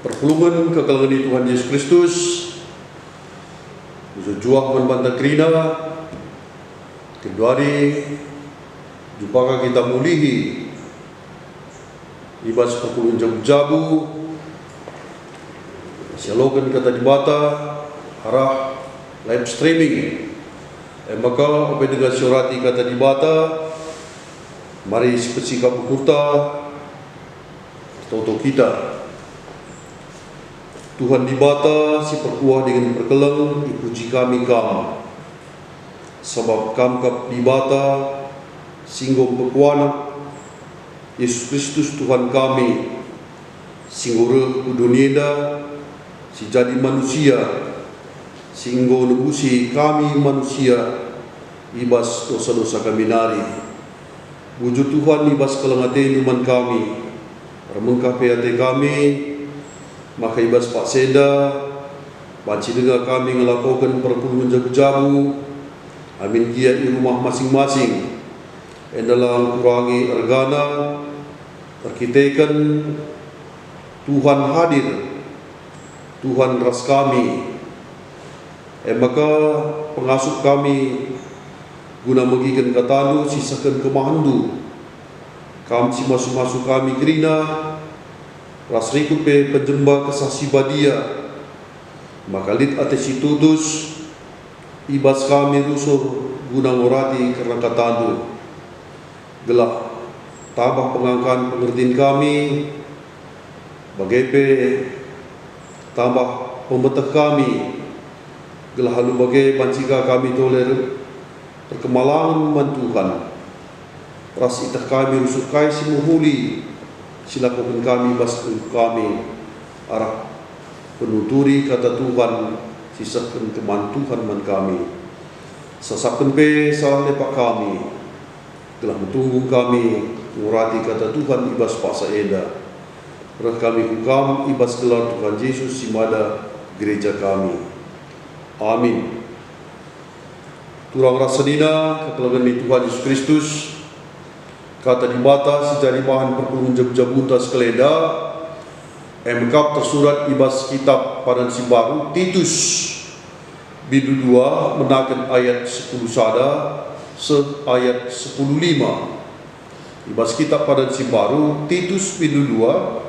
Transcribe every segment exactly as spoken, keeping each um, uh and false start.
Perpulungen kekelengen Tuhan Yesus Kristus, mejuah-juah man banta kerina, genduari jumpa kita mulihi i bas perpulungen jabu-jabu, sialoken Kata Dibata arah live streaming. E maka, ope denga siorati Kata Dibata, mari sipesikap ukurta, ertoto kita. Tuhan Dibata si perkuah dingen perkeleng, ipuji kami Kam, sabap Kam kap Dibata si enggo mpekuah Anak, Yesus Kristus Tuhan kami, si enggo reh ku doni enda, si jadi manusia, si enggo nebusi kami manusia i bas dosa-dosa kami nari. Bujur Tuhan, i bas keleng ateNdu man kami, ermengkah pe ate kami, maka i bas paksa enda banci denga kami ngelakoken perpulungen jabu-jabu, amin gia i rumah masing-masing, enda la ngkurangi ergana, erkiteken Tuhan hadir, Tuhan ras kami. E maka, pengasup kami guna megiken KataNdu si sehken kemahenNdu. Kam si masu-masu kami kerina, ras rikut pe penjemba Kesah Si Badia, maka lit ate si tutus i bas kami rusur guna ngorati kerna KataNdu, gelah tambah pengangkan pengertin kami, bage pe tambah pemeteh kami, gelah alu bage banci ka kami tole er-, erkemalangen man Tuhan, ras ieteh kami rusur kai si mehuli si lakoken kami bas kegeluh kami arah penuturi Kata Tuhan si sehken kemahen Tuhan man kami. Sasapken pe salah lepak kami, gelah metunggung kami ngurati Kata Tuhan i bas paksa enda. Reh kami ku Kam i bas gelar Tuhan Jesus si mada gereja kami. Amin. Turang ras senina kekelengen ni Tuhan Yesus Kristus, Kata Dibata si jadi bahan perpulungen jabu-jabunta sekalenda, e me kap tersurat i bas kitab Padan si Mbaru, Titus, bindu dua, menaken ayat sepuluh sada seh ayat sepuluh lima. I bas kitab Padan si Mbaru, Titus bindu dua,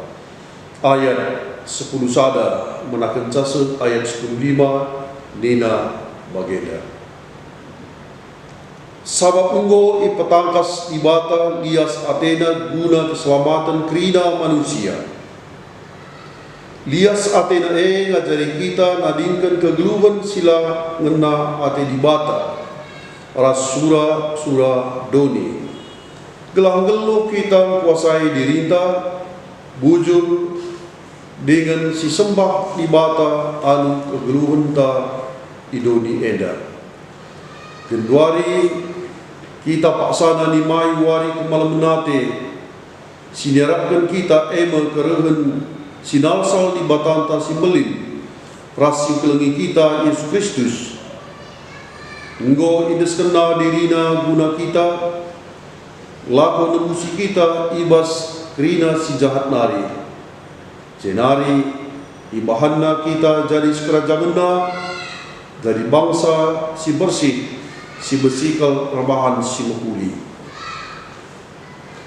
ayat sepuluh sada menakenca seh ayat sepuluh lima, nina bagenda. Sabap enggo ipetangkas Dibata lias ateNa guna keselamaten kerina manusia. Lias ateNa e ngajari kita nadingken kegeluhen si la ngena ate Dibata ras sura-sura doni, gelah nggeluh kita ngkuasai dirinta, bujur, dingen sisembah Dibata alu kegeluhenta i doni enda. Genduari kita paksana nimai wari kemalemen ate, si niarapken kita e me kerehen si nalsal Dibatanta si mbelin ras si ngkelengi kita, Yesus Kristus. Enggo ideskenNa diriNa guna kita, lako nebusi kita i bas kerina si jahat nari. Jenari ibahanNa kita jadi sikerajangenNa, jadi bangsa si bersih, si besikal erbahan si mehuli.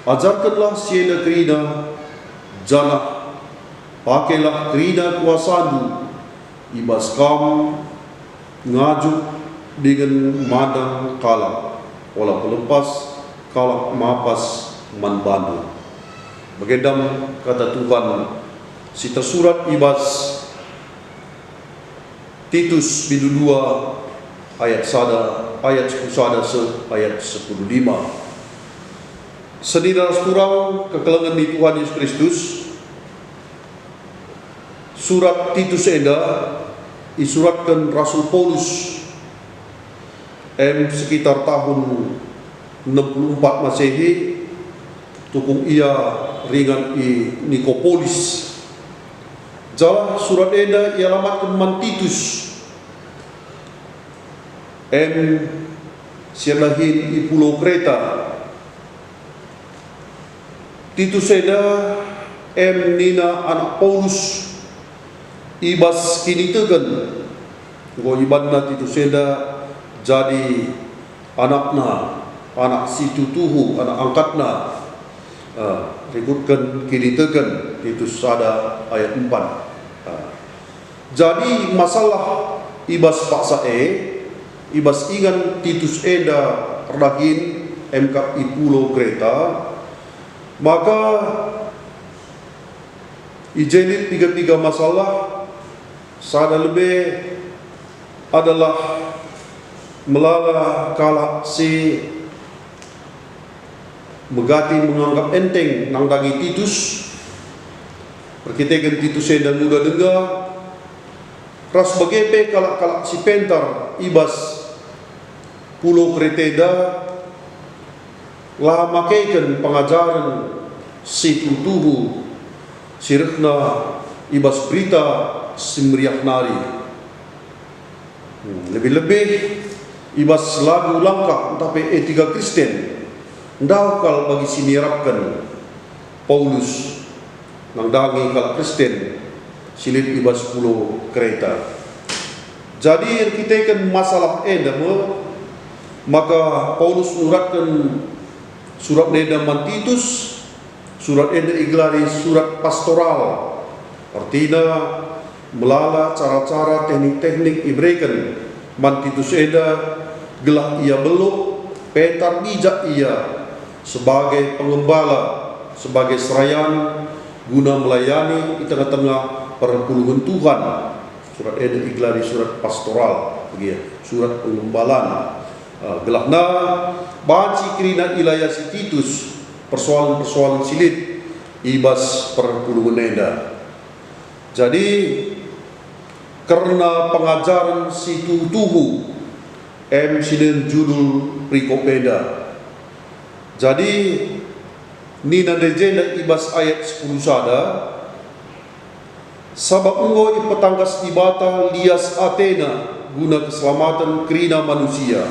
Ajarkenlah si enda kerina, janah pakelah kerina kuasandu i bas kam ngajuk dingen mandang kalak, ola pelepas kalak mapas man bandu. Bagenda me kata Tuhan si tersurat i bas Titus bindu dua ayat sada, ayat sepuluh sada seh ayat sepuluh lima. Senina ras turang kekelengen ni Tuhan Yesus Kristus, surat Titus enda isuratken Rasul Paulus em sekitar tahun enam puluh empat Masehi, tukung ia ringan i Nikopolis. Janah surat enda ialamatken man Titus, em si erdahin i pulau Kreta. Titus enda em nina anak Paulus, I bas kiniteken, enggo ibanna Titus enda jadi anakna, anak si tuhu-tuhu, anak angkatna. Ah, rikutken kiniteken, Titus sada ayat empat. Ah. Jadi masalah i bas paksa e, i bas ingan Titus enda erdahin emkap i pulau Kreta, maka i je lit piga-piga masalah, sada lebe adalah melala kalak si megati menganggap enteng nandangi Titus, erkiteken Titus enda nguda denga, ras bage pe kalak-kalak si pentar i bas pulau Kreta enda, la makeken pengajaren si tuhu-tuhu si rehna i bas Berita Si Meriah nari. Hmm, lebih-lebih i bas lagu langkah ntah pe etika Kristen, ndauh kal bagi si niarapken Paulus nandangi kalak Kristen si lit i bas pulau Kreta. Jadi erkiteken masalah enda me maka Paulus nuratken surat enda man Titus. Surat enda igelari surat pastoral, ertina melala cara-cara, teknik-teknik ibereken man Titus enda gelah ia beluh, pentar, bijak ia sebagai pengembala, sebagai serayan guna melayani i tengah-tengah perpulungen Tuhan. Surat enda igelari surat pastoral, begitu, surat pengembalan. Ah, gelahna banci kerina ilayasi Titus persoalan-persoalan si lit i bas perpulungen enda. Jadi, kerna pengajaren si tuhu-tuhu, em si nen judul perikop enda. Jadi, nina ndai jenda i bas ayat sepuluh sada, "Sabap enggo ipetangkas Dibata lias ateNa guna keselamaten kerina manusia."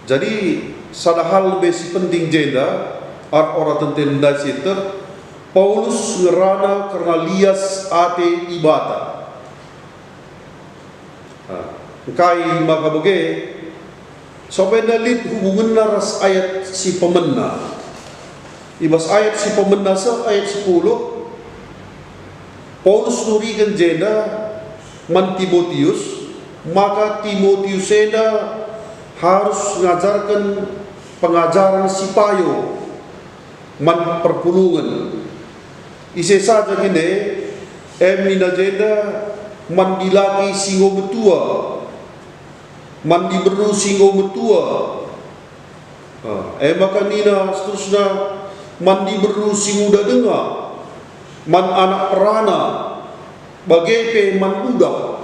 Jadi, sada hal lebe si penting jenda, arah ora tenten ndai si ieteh, Paulus ngerana kerna lias ate Dibata. Nah, engkai maka bage? Sabap enda lit hubungenna ras ayat si pemena. I bas ayat si pemena seh ayat sepuluh, Paulus nuriken jenda man Timotius, maka Timotius enda harus ngajarken pengajaren si payo man perpulungen. Ise saja kin e, em nina jenda, man dilaki si enggo metua, man diberu si enggo metua, ah, e maka nina seterusna, man diberu si nguda denga, man anak perana, bage pe man budak.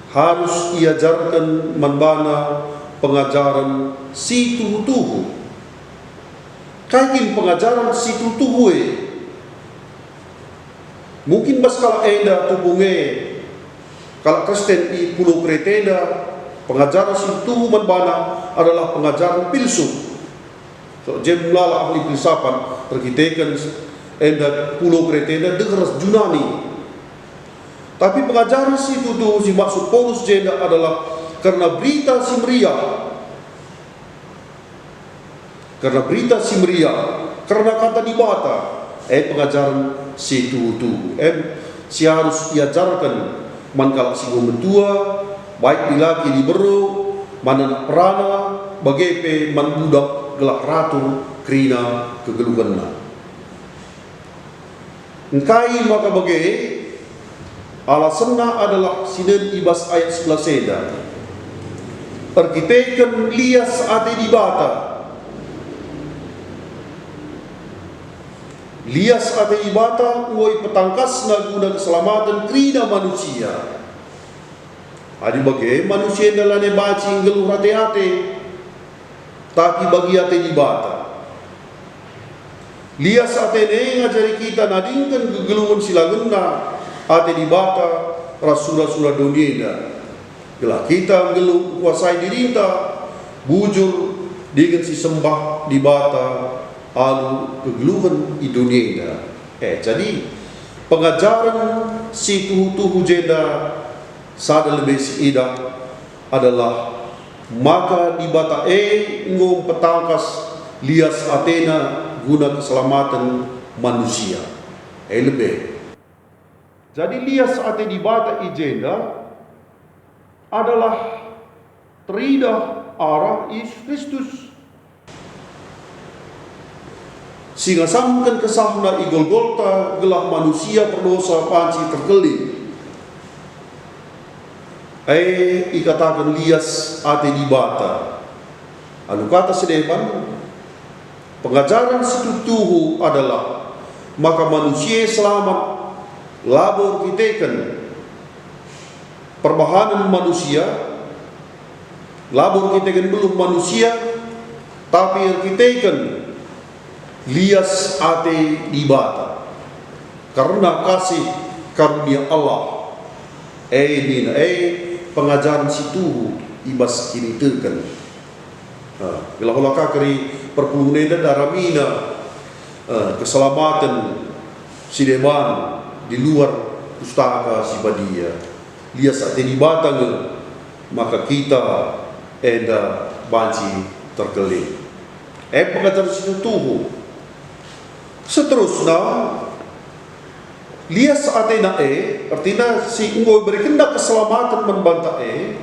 Harus iajarken man bana pengajaren si tuhu-tuhu. Kai kin pengajaren si tuhu-tuhu e? Mungkin bas kalak enda tupung e, kalak Kristen i pulau Kreta enda, pengajaren si tuhu man bana adalah pengajaren pilsuf. So, je melala ahli filsafat erkiteken enda pulau Kreta enda deher ras Junani. Tapi pengajaren si tuhu-tuhu si maksud Paulus jenda adalah kerna Berita Si Meriah. Kerna Berita Si Meriah, kerna Kata Dibata, e pengajaren si tuhu-tuhu. Em, si arus iajarken man kalak si enggo metua, baik dilaki diberu, man anak perana, bage pe man budak gelah ratur kerina kegeluhenna. Engkai maka bage? Alasenna adalah si nen i bas ayat sebelas enda. Erkiteken lias ate Dibata. Lias ate Dibata enggo ipetangkasNa guna keselamaten kerina manusia. Adi bage, manusia enda lanai banci nggeluh ate-ate, tapi bagi ate Dibata. Lias ateNa e ngajari kita nadingken kegeluhen si la ngena ate Dibata ras sura-sura doni enda, gelah kita nggeluh kuasai dirinta, bujur, dingen si sembah Dibata alu kegeluhen i doni enda. Eh, jadi, Pengajaren si tuhu-tuhu jenda sada lebe si idah adalah maka Dibata e enggo mpetangkas lias ateNa guna keselamaten manusia. E lebe. Jadi lias ate Dibata i jenda adalah teridah arah Yesus Kristus, si ngasamken kesahNa i Golgota gelah manusia perdosa banci terkelin. E ikataken lias ate Dibata. Alu kata si deban, pengajaren si tuhu-tuhu adalah maka manusia selamat labo erkiteken perbahanen manusia, labo erkiteken beluh manusia, tapi erkiteken lias ate Dibata. Kerna kasih karunia Allah, e nina e pengajaren si tuhu i bas kiniteken. Nah, gelah ola ka keri perpulungen enda daramina, eh, keselamaten si deban di luar Pustaka Si Badia. Lias ate Dibata nge, maka kita enda banci terkelin. E pengajaren si tuhu. Seterusna, lias ateNa e, ertina si enggo iberekenNa keselamaten man banta e,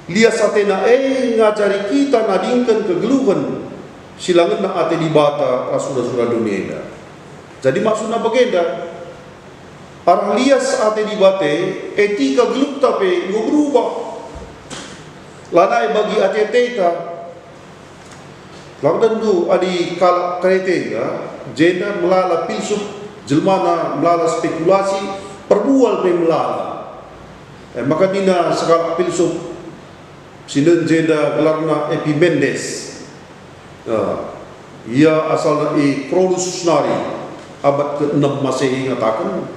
lias ateNa e ngajari kita nadingken kegeluhen si la ngena ate Dibata ras sura-sura doni enda. Jadi maksudna bagenda, arah lias ate Dibata e, etika geluhta pe enggo berubah. Lanai bagi ate-ateta. Lang dendu adi kalak Kreta enda, jenda melala pilsup, jelmana melala spekulasi, perbual pe melala. E, maka nina sekalak pilsup si nen jenda gelarna Epimendes. E, ia asalna i Kronos nari, abad keenem Masehi ngataken,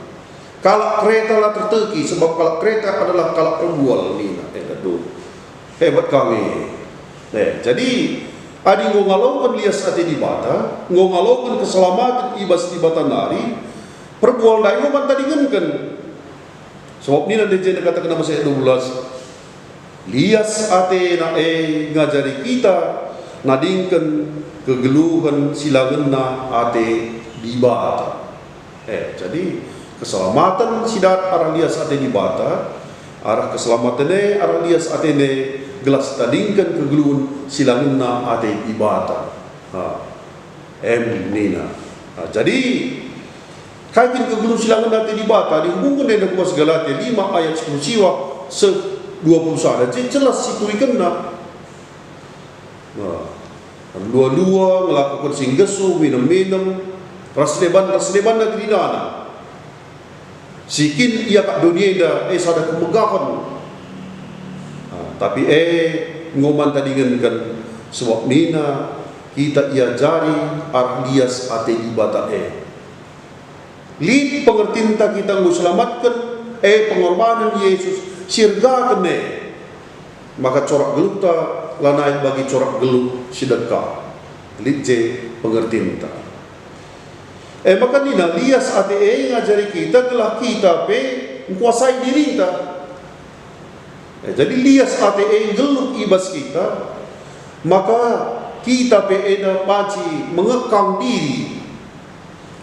kalak Kreta la terteki, sebab kalak Kreta adalah kalak perbual, nina e kadu. Hebat kami. Eh, jadi, adi enggo ngaloken lias ate Dibata, enggo ngaloken keselamaten i bas Dibata nari, perbual ndai enggo man tadingenken. Sebab nina i jenda katakenna bas ayat dua belas, lias ateNa e ngajari kita nadingken kegeluhen si la ngena ate Dibata. Eh, jadi keselamaten si dat arah lias ate Dibata, arah keselamaten e arah lias ateNa e gelah sitadingken kegeluhen si la ngena ate Dibata. Ha. Em nina. Ha, jadi, kai kin kegeluhen si la ngena ate Dibata? Dihubungken enda ku bas Galatia lima ayat sepuluh siwah seh dua puluh sada. Jadi jelas situikenna. Nah, erlua-lua, ngelakoken si nggesuh, minem-minem, ras deban, ras debanna kerinana. Si kin iakap doni enda, e sada kemegahen. Nah, tapi e enggo man tadingenken, sebab nina kita iajari arah lias ate Dibata e. Lit pengertinta kita enggo selamatken, e pengorbanen Yesus si ergaken e. Maka corak geluhta lanai bagi corak geluh si dekah. Lit je pengertinta. E maka nina lias ate e ngajari kita gelah kita pe ngkuasai dirinta. Eh, jadi lias ate e nggeluh i bas kita, maka kita pe enda banci mengekang diri,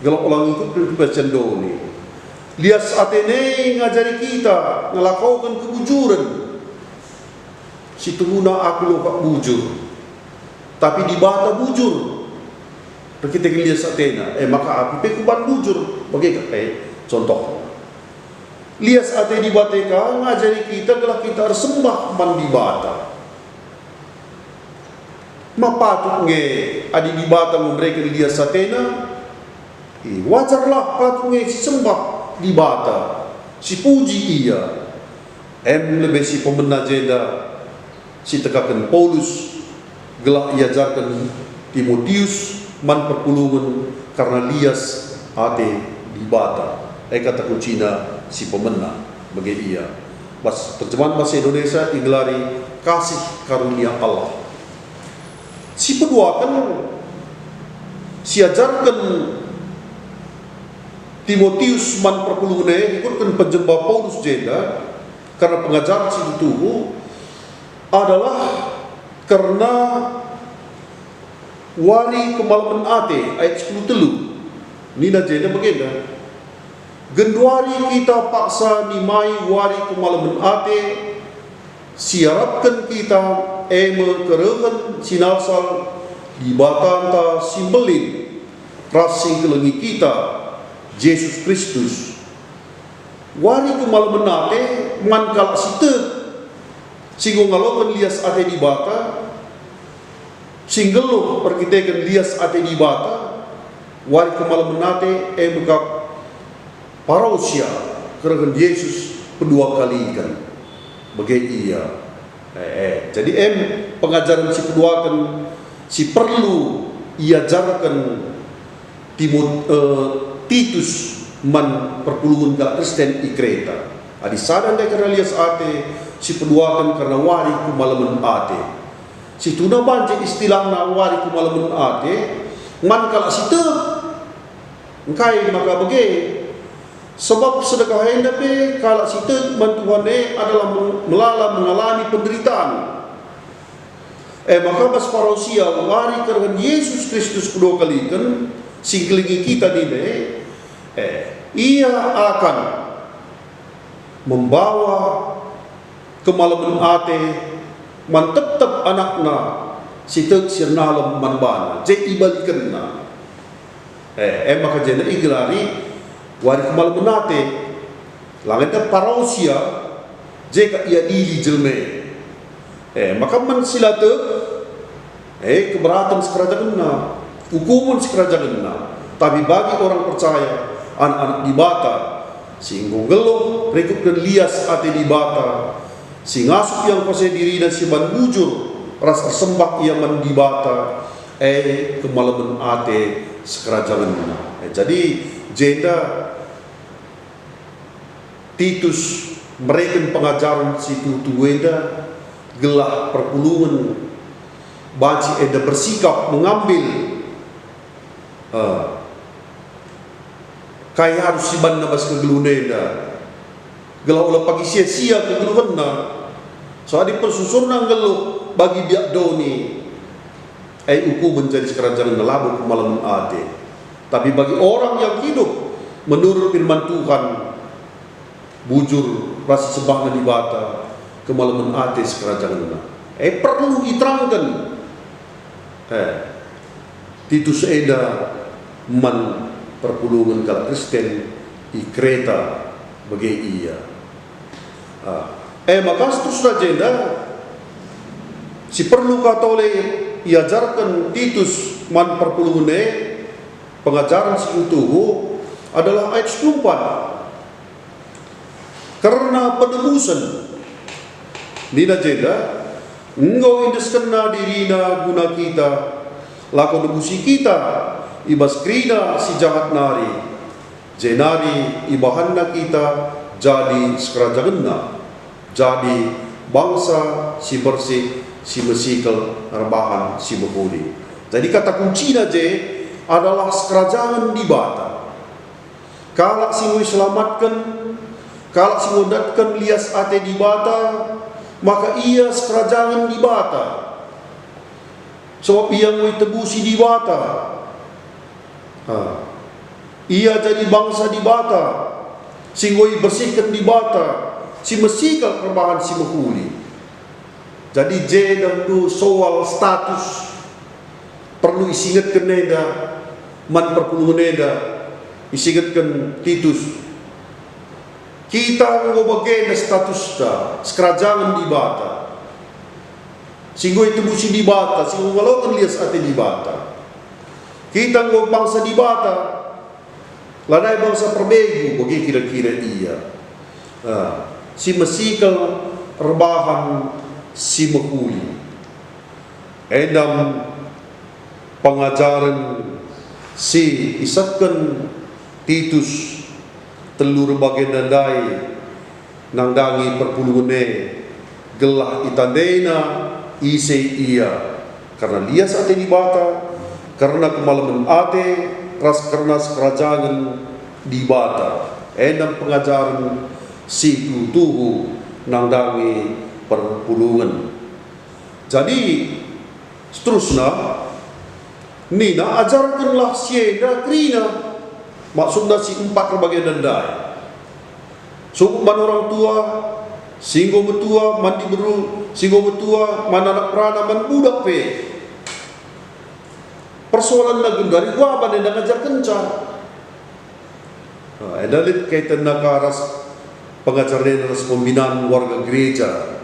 gelah ola ngikutken kebiasaan doni. Lias ateNa e ngajari kita ngelakoken kebujuren. Situhuna aku lo kap bujur, tapi Dibata bujur. Erkiteken lias ateNa, eh, maka aku pe kuban bujur. Bage kap e contohna. Lias ate Dibata e ka ngajari kita gelah kita ersembah man Dibata. Ma patut nge adi Dibata enggo mereken lias ateNa? I, wajarlah patut nge sisembah Dibata, sipuji Ia. Em lebe si pemena jenda si tekaken Paulus gelah iajarken Timotius man perpulungen kerna lias ate Dibata. E kata kuncina si pemena bage ia. Bas terjemahan bahasa Indonesia igelari kasih karunia Allah. Si peduaken, siajarken Timotius man perpulungen e rikutken penjemba Paulus jenda kerna pengajaren si tuhu adalah kerna wari kemalemen ate, ayat sepuluh telu. Nina jenda bagenda, "Genduari kita paksa nimai wari kemalemen ate, si iarapken kita, e me kerehen si nalsal Dibatanta si mbelin ras si ngkelengi kita, Jesus Kristus." Wari kemalemen ate man kalak si tek, si enggo ngaloken lias ate Dibata, si nggeluh erkiteken lias ate Dibata, wari kemalemen ate e me kap parousia kerehen Jesus pedua kaliken. Bage ia. Eh, eh. Jadi em pengajaren si peduaken si perlu iajarken Timot-, eh, Titus man perpulungen kalak Kristen i Kreta. Adi sada ndai kerna lias ate, si peduaken kerna wari kemalemen ate. Situhuna banci istilahna wari kemalemen ate man kalak si tek. Engkai maka bage? Sebab sedekah enda pe kalak si tek man Tuhan e adalah meng-, melala mengalami penderitaan. E maka bas parousia wari kerehen Jesus Kristus kedua kaliken si ngkelengi kita nina e, eh, ia akan membawa kemalemen ate man tep-tep anakna si tek si ernalem man bana, je ibalikenna. Eh, e maka jenda igelari wari kemalemen ate. Langenna parousia, je ka iadili jelma e. Eh, maka man si la tek, eh, keberaten sikerajangenna, ukumen sikerajangenna. Tapi bagi orang percaya, anak-anak Dibata, si enggo nggeluh rikutken lias ate Dibata, si ngasup ia ngkuasai dirina si man bujur ras ersembah ia man Dibata, e kemalemen ate sikerajangenna. Eh, jadi jenda Titus mereken pengajaren si tuhu-tuhu enda gelah perpulungen banci enda bersikap mengambil, eh, kai arus si banna bas kegeluhen enda, gelah ola pagi sia-sia kegeluhenna. So adi persusurna nggeluh bagi biak doni, e ukumen jadi sikerajangenna labo kemalemen ate. Tapi bagi orang yang hidup menurut firman Tuhan, bujur ras isembahna Dibata, kemalemen ate sikerajangenna. E perlu iterangken. Eh, Titus enda man perpulungen kalak Kristen i Kreta bage ia. Ah, e maka seterusna jenda si perlu ka tole iajarken Titus man perpulungen e, pengajaren si tuhu adalah ayat sepuluh empat. Kerna penebusen, nina jenda, enggo iendeskenna dirina guna kita, lako nebusi kita i bas kerina si jahat nari, jenari ibahanna kita jadi sikerajangenna, jadi bangsa si bersih, si mesikel erbahan si mehuli. Jadi kata kuncina je adalah sikerajangen Dibata. Kalak si enggo iselamatken, kalak si enggo ndatken lias ate Dibata, maka ia sikerajangen Dibata. Sabap ia enggo itebusi Dibata. Ha. Ia jadi bangsa Dibata, si enggo ibersihken Dibata, si mesikel erbahan si mehuli. Jadi je ndu soal status perlu isingetken enda man perpulungen enda, isingetken Titus. Kita enggo bagenda statusta, sikerajangen Dibata, si enggo itebusi Dibata, si enggo ngaloken lias ate Dibata. Kita enggo bangsa Dibata, lanai bangsa perbegu, bage kira-kira ia. Ah, si mesikel erbahan si mehuli. Enda me pengajaren si isehken Titus telu erbagenda ndai nandangi perpulungen e, gelah itandaina ise ia, kerna lias ate Dibata, kerna kemalemen ate, ras kerna sikerajangen Dibata, enda pengajaren si tuhu-tuhu nandangi perpulungen. Jadi, seterusna, nina, "Ajarkenlah si enda kerina." Maksudna si empat erbage enda ndai. Sungkup man orang tua, si enggo metua, man diberu, si enggo metua, man anak perana, man budak pe. Persoalanna genduari, uga ban enda ngajarkenca. Nah, enda lit kaitenna ka ras pengajaren ras pembinaan warga gereja.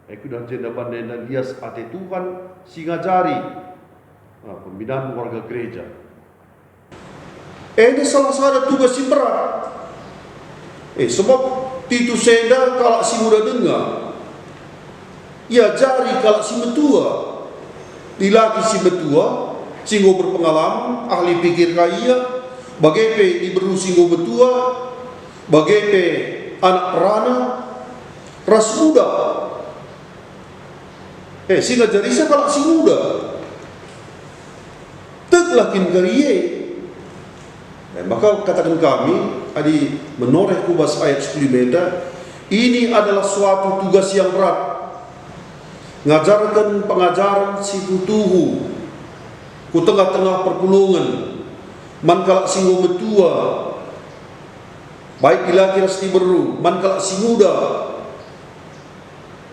E, kudah jenda ban enda lias ate Tuhan si ngajari, nah, pembinaan warga gereja. Enda salah sada tugas si mberat. Eh, sebab Titus enda kalak si nguda denga. Iajari kalak si metua. Dilaki si metua, si enggo berpengalaman, ahli pikir ka ia, bage pe diberu si enggo metua, bage pe anak perana, ras budak. Eh, si ngajarisa kalak si nguda. Teklah kin kari e. Eh, maka kataken kami, adi menoreh ku bas ayat sepuluh enda, ini adalah suatu tugas yang berat. Ngajarken pengajaren si tuhu-tuhu ku tengah-tengah perpulungen, man kalak si enggo metua, bait dilaki ras diberu, man kalak si nguda,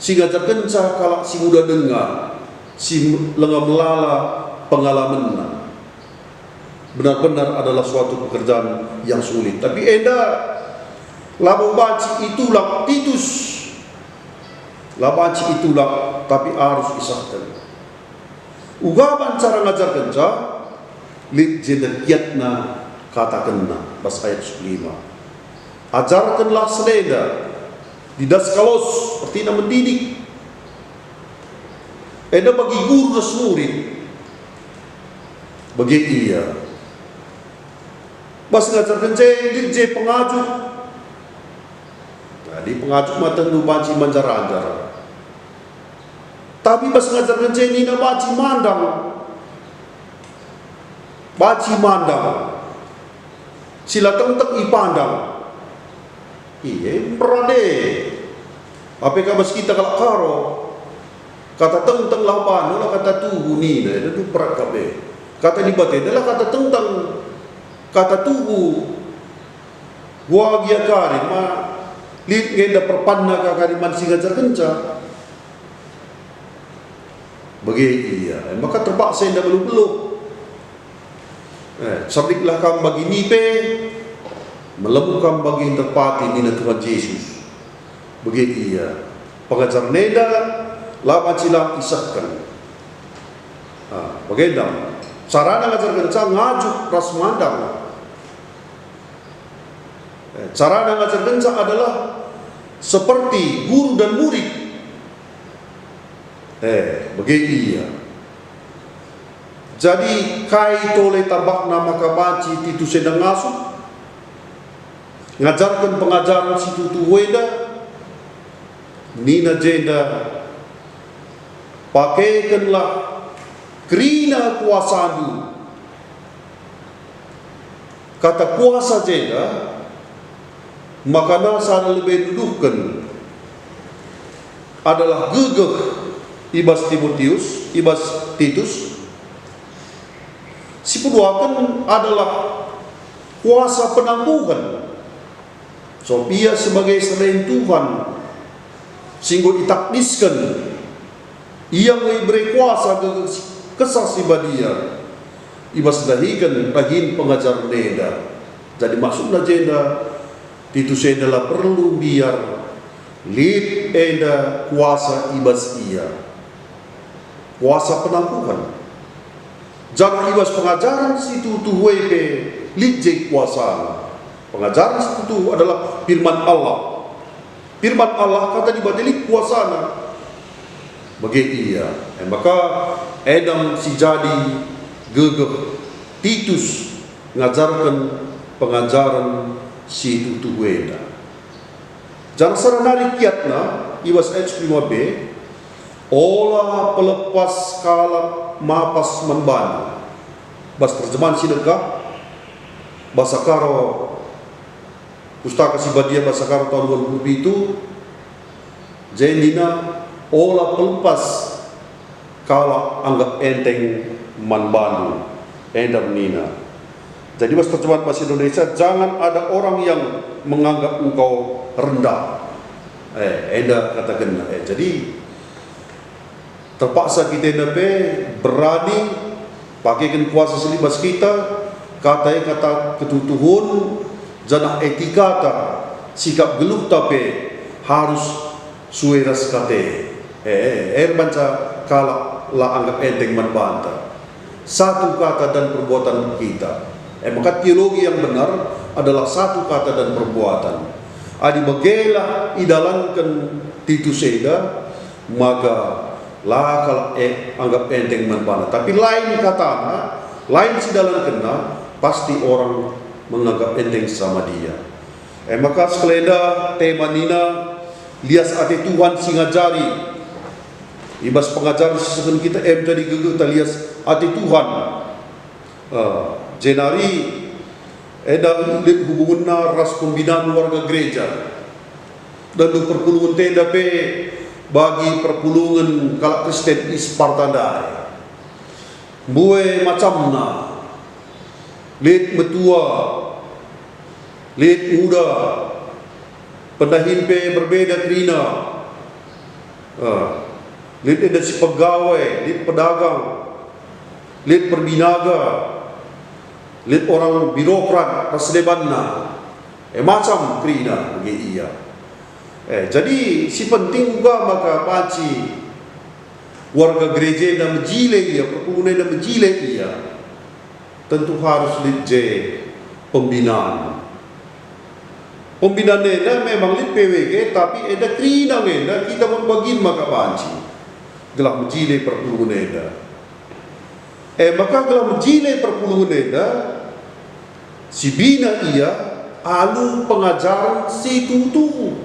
si ngajarkenca kalak si nguda denga, si langa melala pengalamenna. Benar-benar adalah suatu pekerjaan yang sulit. Tapi enda labo banci itulak Titus. La banci itulak, tapi arus isehken. Uga ban cara ngajarkenca, lit jenda kiatna katakenna bas ayat sepuluh lima. Ajarkenlah senenda, didaskalos, ertina mendidik. Enda bagi guru ras murid. Bage ia. Bas ngajarkenca e lit je pengajuk. Jadi pengajuk ma tentu banci manjar-anjar. Tapi bas ngajarkenca e nina banci mandang. Banci mandang. Si la tengteng ipandang. Ie, mberat e. Ape ka bas kita kalak Karo. Kata tengteng lah bana, la kata tuhu nina, enda duh mberat kap e. Kata Dibata enda la kata tengteng, kata tuhu. Guagia kari ma lit nge enda perpanna ka kari man si ngajarkenca. Bage ia, e maka terpaksa enda beluh-beluh. Eh, serdiklah kam bagi nipe, melem kam bagi nterpati, nina Tuhan Jesus. Bage ia, pengajaren enda la banci lang isehken. Ah, bagenda, carana ngajarkenca ngajuk ras mandang. Eh, carana ngajarkenca adalah seperti guru dan murid. Eh, bage ia. Jadi, kai tole tambahna maka banci Titus enda ngasup ngajarken pengajaren si tuhu-tuhu enda? Nina jenda, "Pakekenlah kerina kuasandu." Kata kuasa jenda makana sada lebe nuduhken adalah gegeh i bas Timotius, i bas Titus. Sipeduaken adalah kuasa penangguhen. Sabap ia sebagai selain Tuhan si enggo itakdisken, ia enggo ibere kuasa gegeh Kesah Si Badia i bas ndahiken dahin pengajaren enda. Jadi maksudna jenda, Titus enda la perlu mbiar, lit enda kuasa i bas ia. Kuasa penangguhen. Janah i bas pengajaren si tuhu-tuhu e pe lit je kuasana. Pengajaren si tuhu-tuhu adalah firman Allah. Firman Allah, kata Dibata lit kuasana. Bage ia. E maka enda me si jadi gegeh Titus ngajarken pengajaren si tuhu-tuhu enda. Janah sada nari kiatna, i bas ayat sepuluh lima b, "Ola pelepas kalak mapas man bandu." Bas terjemahan si dengkah, Basa Karo, Pustaka Si Badia Basa Karo tahun dua puluh pitu, je nina, "Ola pelepas kalak anggap enteng man bandu." Enda nina. Jadi bas terjemahan bahasa Indonesia, "Jangan ada orang yang menganggap engkau rendah." Eh, enda katakenna. Eh, jadi terpaksa kita enda pe berani pakeken kuasa si lit bas kita, kata e kata ketuhu-tuhun, janah etikata, sikap geluhta pe harus sue ras kata e. Eh, eh, eh, banca kalak la anggap enteng man banta. Satu kata dan perbuatan kita. Eh, maka teologi yang benar adalah satu kata dan perbuatan. Adi begelah idalanken Titus enda, maka la kalak e anggap enteng man bana. Tapi lain katana, lain sidalankenna, pasti orang menganggap enteng sama dia. E maka sekalenda tema nina, lias ate Tuhan si ngajari. I bas pengajaren si sehen kita e jadi gegehta lias ate Tuhan. Eh, jenari enda lit hubungenna ras pembinaan warga gereja. Dage perpulungen enda pe bagi perpulungen kalak Kristen i Sparta ndai. Mbue macamna, lit metua, lit nguda, pendahin pe berbeda kerina. Ah, lit enda si pegawai, lit pedagang, lit perbinaga, lit orang birokrat ras debanna. Eh, macam kerina bage ia. Eh, jadi si penting uga maka banci warga gereja enda mejile ia, perpulungen enda mejile ia. Tentu harus lit je pembinaan. Pembinaan enda memang lit P W G, tapi enda kerina enda kita pun bagin maka banci gelah mejile perpulungen enda. E maka gelah mejile perpulungen enda, sibina ia alu pengajaren si tuhu-tuhu,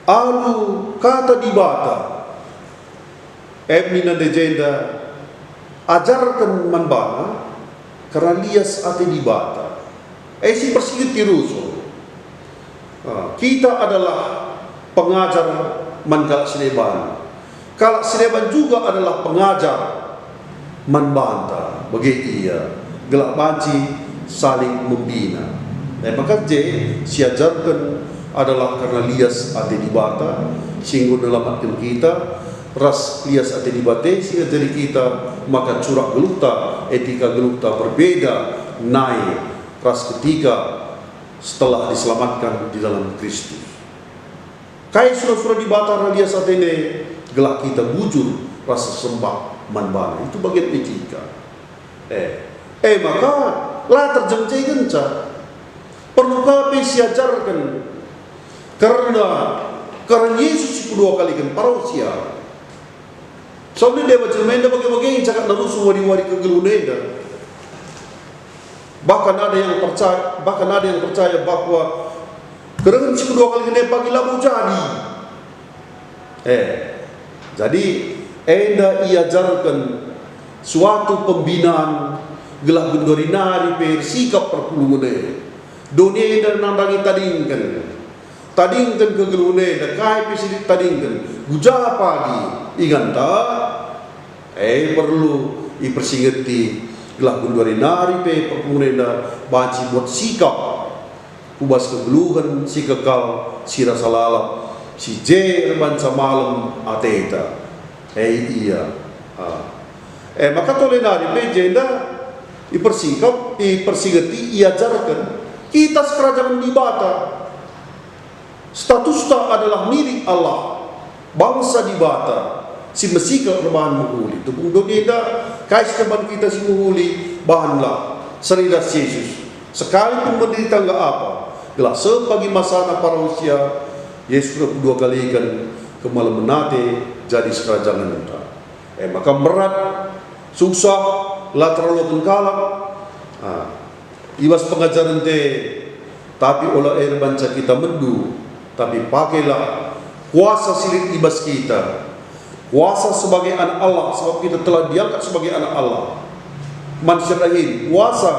alu Kata Dibata. E nina ndai jenda, ajarken man bana kerna lias ate Dibata. E si persingeti rusur. Ah, kita adalah pengajar man kalak si deban. Kalak si deban juga adalah pengajar man banta, bage ia, gelah banci saling membina. E maka je siajarken adalah kerna lias ate Dibata si enggo nelamatken kita, ras lias ate Dibata si ngajari kita maka curak geluhta, etika geluhta berbeda nai ras ketika setelah diselamatkan di dalam Kristus. Kai sura-sura Dibata ras lias atena, gelah kita bujur ras sembah man bana. Itu bagian etika. Eh, eh maka la terjeng je ngenca. Perlu ka pe siajarken kerna, kerna Yesus si kedua kaliken parusia. Sabap lit deba jelma enda bage-bage cakapna rusur wari-wari kegeluhen enda. Bahkan ada yang percaya, bahkan ada yang percaya bahwa kegeluhen si kedua kaliken e pagi labo jadi. Eh, jadi enda iajarken suatu pembinaan gelah genduari nari pe ersikap perpulungen e. Doni enda nandangi tadingken. Tadingken kegeluhen enda, kai pe si lit tadingken, guja pagi inganta, e perlu ipersingeti, gelah genduari nari pe perpulungen enda banci buat sikap ku bas kegeluhen si kekal, si rasa lalap, si je erbanca malem ateta. E ia. Ah. E maka tole nari pe jenda ipersikap, ipersingeti, iajarken kita sekerajangen Dibata. Statusta adalah milik Allah, bangsa Dibata, si mesikap erbahan mehuli. Tupung doni enda, kai si erbahan kita si mehuli, bahanlah, seri ras Yesus. Sekalipun menderita enggak apa, gelah seh pagi masana parusia, Yesus kedua kaliken kemalemen ate jadi sekerajangenta. E maka merat, susah, la terlaluken kalak. Ah, i bas pengajaren te, tapi ola erbanca kita mendu, tapi pakailah kuasa si lit i bas kita. Kuasa sebagai anak Allah, sebab kita telah diangkat sebagai anak Allah. Man si dahin, kuasa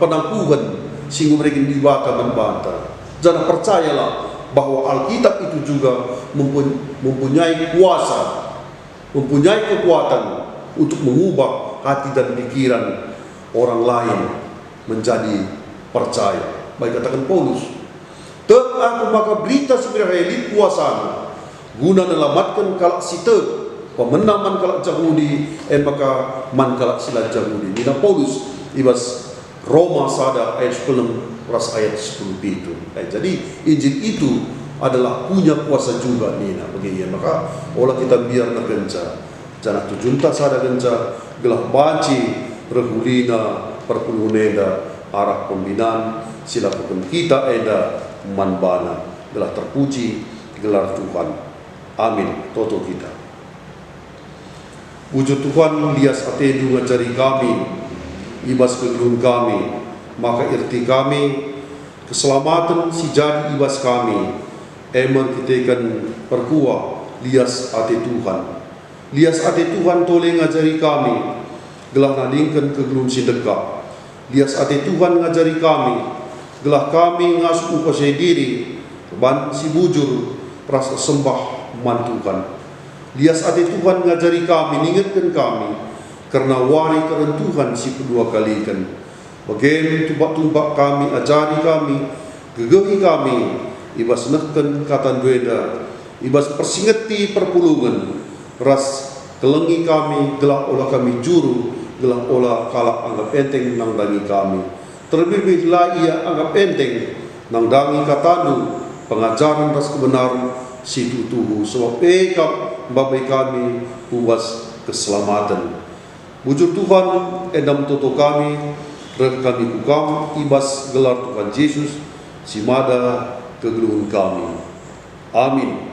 penangkuhen si enggo ibereken Dibata man banta. Janah percayalah bahwa Alkitab itu juga mempun-, mempunyai kuasa, mempunyai kekuatan untuk mengubah hati dan pikiran orang lain menjadi percaya. Bage kataken Paulus, "Tek aku maka Berita Si Meriah e lit kuasana, guna nelamatken kalak si tek, pemena man kalak Jahudi, e maka man kalak si la Jahudi." Nina Paulus i bas Roma sada ayat sepuluh enem ras ayat sepuluh pitu. Eh, jadi Injil itu adalah punya kuasa juga nina bage ia. Maka ola kita mbiar nekenca, janah tujunta sada kenca, gelah banci reh ulina perpulungen enda arah pembinan si lakoken kita enda man bana, gelah terpuji gelar Tuhan. Amin. Toto kita. Bujur Tuhan, lias atendu ngajari kami i bas kegeluhen kami, maka erti kami keselamaten si jadi i bas kami, e me erkiteken perkuah lias ate Tuhan. Lias ate Tuhan tole ngajari kami, gelah nadingken kegeluhen si ndekah. Lias ate Tuhan ngajari kami, gelah kami ngasup ngukuasai diri man si bujur ras ersembah man Tuhan. Lias ate Tuhan ngajari kami, ningetken kami kerna wari keren Tuhan si pedua kaliken. Bage me tumpak-tumpak kami, ajari kami, gegehi kami, i bas nehken katandu enda, i bas mpersingeti perpulungen, ras kelengi kami gelah ola kami juru, gelah ola kalak anggap enteng nandangi kami. Terlebih-lebih la ia anggap enteng nandangi katandu, pengajaren ras kebenaren si tuhu-tuhu, sebab e kap mbabai kami ku bas keselamaten. Bujur Tuhan, enda me toto kami, reh kami ku Kam i bas gelar Tuhan Jesus, si mada kegeluhen kami. Amin.